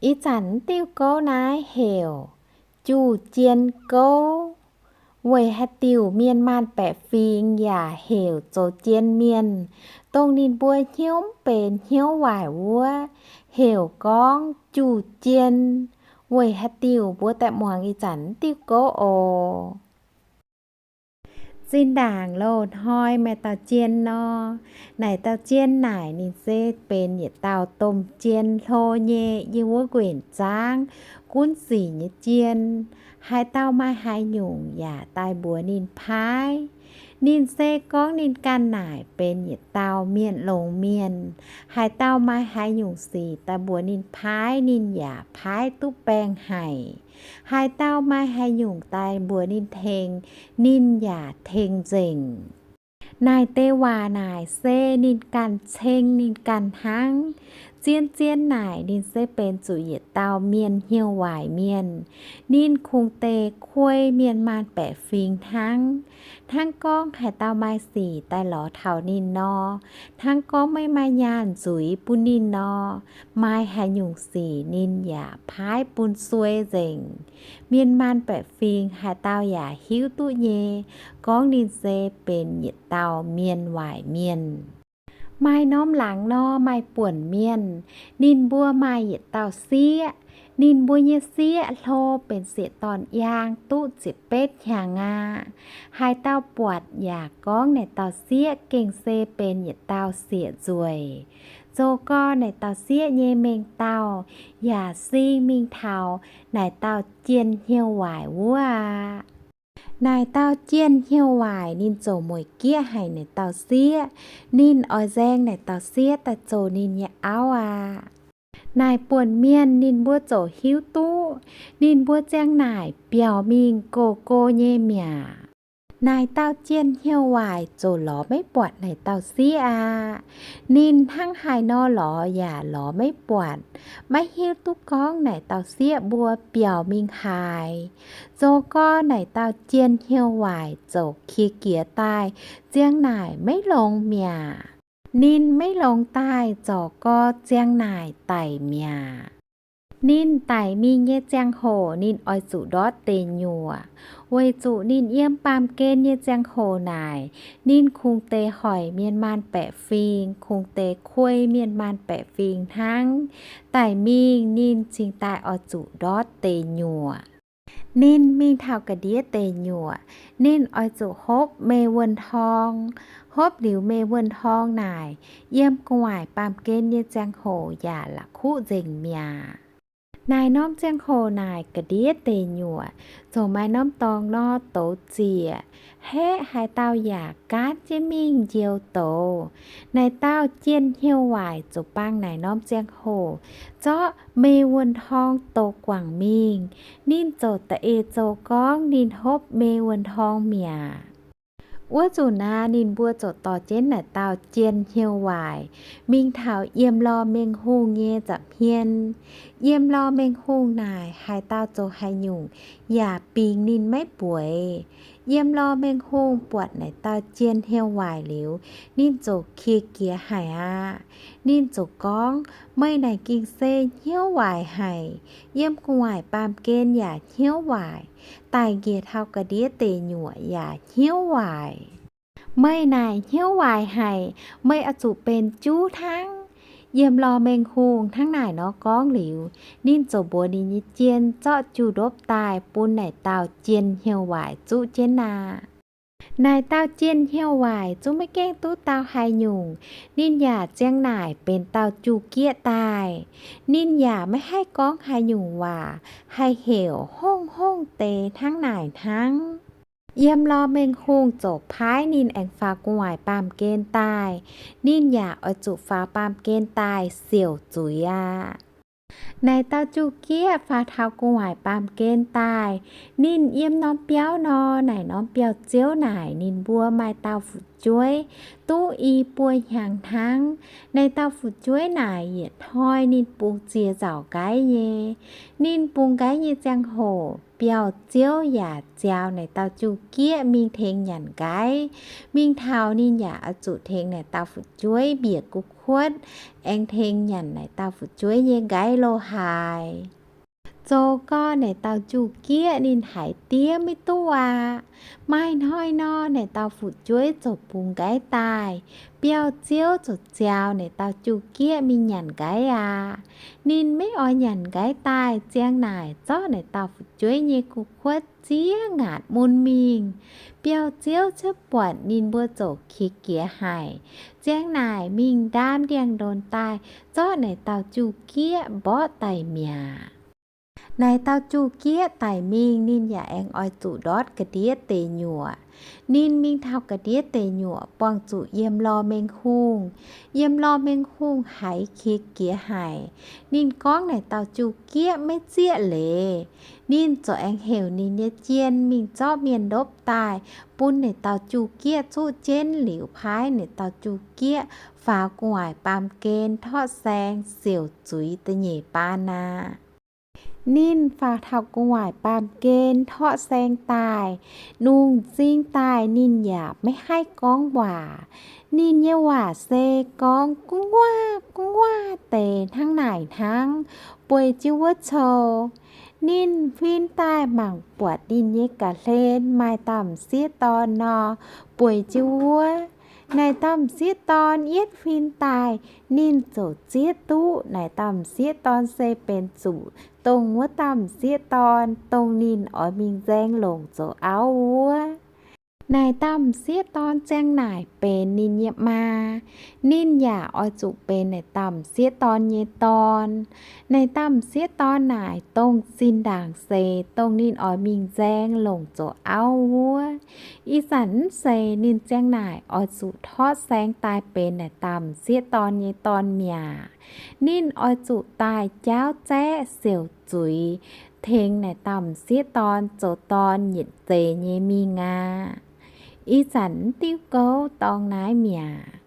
Ih zanc diuh gouv naaiv heuc juv-jien gouv. Weic haaix diuc mienh maanh baeqc fingx yaac heuc zoux jien mienh, dongh ninh mbuo hnyouv mv benx hnyouv waaic wuov, heuc gorngv juv-jien. Weic haaix diuc mbuo daaih muangx ih zanc diuh gouv oc. Zinh ndaangc loz-hnoi maaih dauh jien nor, naaic dauh jien naaic ninh se benx yietc dauh domh jien hlo nyei yiem wuov nquenc zaangv gunv sic nyei jien. Haaix dauh maaih haaix nyungc yaac daaih mbuox ninh paaiv. Ninh se gorngv ninh ganh naaic benx yietc dauh mienh longx mienh. Haaix dauh maaih haaix nyungc sic daaih mbuox ninh paaiv, ninh yaac paaiv duqv baengh haic. Haaix dauh maaih haaix nyungc daaih mbuox ninh tengx, ninh yaac tengx nzengc. Naaic deix waac naaic se ninh ganh ceng ninh ganh hnangv. Zien-zien naaic ninh se benx zuqc yietc dauh mienh hnyouv waaic mienh. Ninh kungx deix kuei mienh maanh baeqc fingx hnangv. Hnangv gorngv haaix dauh maaih sic daaih lorz taux ninh nor, hnangv gorngv maiv maaih nyaanh nzuiz bun ninh nor, maaih haaix nyungc sic ninh yaac paaiv bun suei nzengc. Mienh maanh baeqc fingx haaix dauh yaac hiuv duqv nyei, gorngv ninh se benx yietc dauh mienh waaic mienh. Maaih norm laangz nor maaih buonc mienh, ninh mbuo maaih yietc dauh sieqv. Ninh mbuo nyei sieqv hlo benx sieqv dorn yaang duqv ziepc betv hnyangx aqv. Haaix dauh buatc yaac gorngv naaic dauh sieqv gengh se benx yietc dauh sieqv nzueic. Zoux gorx naaic dauh sieqv nyei mengh dauh yaac sing mingh taux naaic dauh jien hnyouv waaic wuov aqv. Naaic dauh jien hnyouv waaic ninh ziouc mueic gieqv haic naaic dauh sieqv. Ninh oix nzaeng naaic dauh sieqv daaih zoux ninh nyei auv aqv. Naaic buonc mienh ninh mbuo ziouc hiuv duqv, ninh mbuo ziang naaic biaux mingh go-go nyei mi'aqv. Naaic dauh jien hnyouv waaic ziouc lorz maiv buatc naaic dauh sieqv aqv. Ninh hnangv haaix nor lorz yaac lorz maiv buatc, maiv hiuv duqv gorngv naaic dauh sieqv mbuo biaux mingh haaix. Zoux gorx naaic dauh jien hnyouv waaic ziouc qiex jiez daaih ziang naaic maiv longx mi'aqv. Ninh maiv longx daaih ziouc gorx ziang naaic daic mi'aqv. Ninh daic mingh nyei ziangh hoc ninh oix zuqc ndortv deic nyuoqc, weic zuqc ninh yiem baamh gen nyei ziangh hoc naaic, ninh kungx deix hoic mienh maanh baeqc fingx, kungx deix kuei mienh maanh baeqc fingx hnangv. Daic mingh ninh cingx daaih oix zuqc ndortv deic nyuoqc. Ninh mingh taux ga'ndiev deic nyuoqc, ninh oix zuqc hopv mei wuonh horng. Hopv liuz mei wuonh horng naaic, yiem gu'nguaaic baamh gen nyei ziangh hoc yaac la'kuqv nzengc mi'aqv. Naaic norm ziangh hoc naaic ga'ndiev deic nyuoqc ziouc maaih norm dorngx nor douz ziec, haeqv haaix dauh yaac gaanv jienv mingh njoux douz. Naaic dauh jien hnyouv waaic ziouc bang naaic norm ziangh hoc zorqv mei wuonh horng douz guangc mingh. Ninh ziouc da'eix zoux gorngv ninh hopv mei wuonh horng mi'aqv. Wuov nzunc naaic ninh mbuo ziouc dorh jienv naaic dauh jien hnyouv waaic mingh taux yiem lorh mengh hungh nyei nza'hmien. Yiem lorh mengh hungh naaic haaix dauh zoux haaix nyungc yaac bingx ninh maiv bueix. Yiem lorh mengh hungh buatc naaic dauh jien hnyouv waaic liuz, ninh ziouc qiex jiez haic aqv. Ninh ziouc gorngv, meih naaic gengh se hnyouv waaic haic. Yiem gu'nguaaic baamh gen yaac hnyouv waaic, daic njiec taux ga'ndiev deic nyuoqc yaac hnyouv waaic. Meih naaic hnyouv waaic haic, meih oix zuqc benx juv hnangv. Yiem lorh mengh hungh hnangv naaic nor gorngv liuz, ninh ziouc mbuox ninh nyei jien zorqv juv-ndopv daaih bun naaic dauh jien hnyouv waaic zuqv jienv aqv. Naaic dauh jien hnyouv waaic zungv maiv gaengh duqv dauh haaix nyungc, ninh yaac ziang naaic benx dauh juv-gieqv daaih. Ninh yaac maiv haih gorngv haaix nyungc waac, haih heuc hongv-hongv deix hnangv naaic hnangv. Yiem lorh mengh hungh ziouc paaiv ninh aengx faaux gu'nguaaic baamh gen daaih. Ninh yaac oix zuqc faaux baamh gen daaih siouc zuiz aqv. Naaic dauh juv-gieqv faaux taux gu'nguaaic baamh gen daaih, ninh yiem norm biauv nor, naaic norm biauv-ziouv naaic ninh mbuo maaih dauh fu'jueiv Duqv i buo hnyangx hnangv, naaic dauh fu'jueiv naaic yietc hnoi ninh bungx ziex nzauc nqaiv nyei. Ninh bungx nqaiv nyei ziangh hoc, biauv ziouv yaac ziaaux naaic dauh juv-gieqv mingh tengx nyanc nqaiv. Mingh taux ninh yaac oix zuqc tengx naaic dauh fu'jueiv mbiec gu'kuotv, aengx tengx nyanc naaic dauh fu'jueiv nyei nqaiv lo haaix. Zoux gau naaic dauh juv-gieqv ninh haiz diev maiv duqv aqv. Maaih hnoi nor, naaic dauh fu'jueiv ziouc bungx nqaiv daaih, biauv ziouv ziouc ziaaux naaic dauh juv-gieqv mingh nyanc nqaiv aqv. Ninh maiv oix nyanc nqaiv daaih, ziang naaic zorqv naaic dauh fu'jueiv nyei gu'kuotv ziex ngaatc mun mingh. Biauv ziouv cuotv buatc ninh mbuo ziouc qiex jiez haic. Ziang naaic mingh ndaam ndiangx-ndonx daaih, zorqv naaic dauh juv-gieqv mborqv daic mi'aqv. Naaic dauh juv-gieqv daic mingh, ninh yaac aengx oix zuqc ndortv ga'ndiev deic nyuoqc. Ninh mingh taux ga'ndiev deic nyuoqc buangh zuqc yiem lorh mengh hungh. Yiem lorh mengh hungh haiz qiex jiez haic. Ninh gorngv naaic dauh juv-gieqv maiv zieqv leiz. Ninh ziouc aengx heuc ninh nyei jien mingh zorqv mienh ndopv daaih, bun naaic dauh juv-gieqv zuqv jienv liuz, paaiv naaic dauh juv-gieqv faaux gu'nguaaic baamh gen torqv saeng siouc zuiz da'nyeic baan aqv. Ninh faaux taux gu'nguaaic baamh gen torqv saeng daaih, nungh m'zing daaih ninh yaac maiv haih gorngv waac. Ninh nyei waac se gorngv gu'nguaaic gu'nguaaic deix hnangv naaic hnangv, bueix jienv wuov cou. Ninh huin daaih mangc buatc ninh nyei ga'hlen maaih dauh m'sieqv dorn nor, bueix jienv wuov. Naaic dauh m'sieqv dorn yietv huin daaih, ninh ziouc zieqv duqv naaic dauh m'sieqv dorn se benx zuqc dongh wuov dauh m'sieqv dorn, dongh ninh oix mingh nzaeng longc zoux auv wuov. Naaic dauh m'sieqv dorn ziang naaic benx ninh nyei maa. Ninh yaac oix zuqc benx naaic dauh m'sieqv dorn nyei dorn. Naaic dauh m'sieqv dorn naaic dongh zinh ndaangc seix dongh ninh oix mingh nzaeng longc zoux auv wuov. Ih zanc mv seix ninh ziang naaic oix zuqc torqv saeng daaih benx naaic dauh m'sieqv dorn nyei dorn mi'aqv. Ninh oix zuqc daaih jaauv zaeqv siouc zuiz tengx naaic dauh m'sieqv dorn zoux dorn yietc zeix nyei mingh aqv. Ih zanc mv diuv gouv dorng naaiv mi'aqv.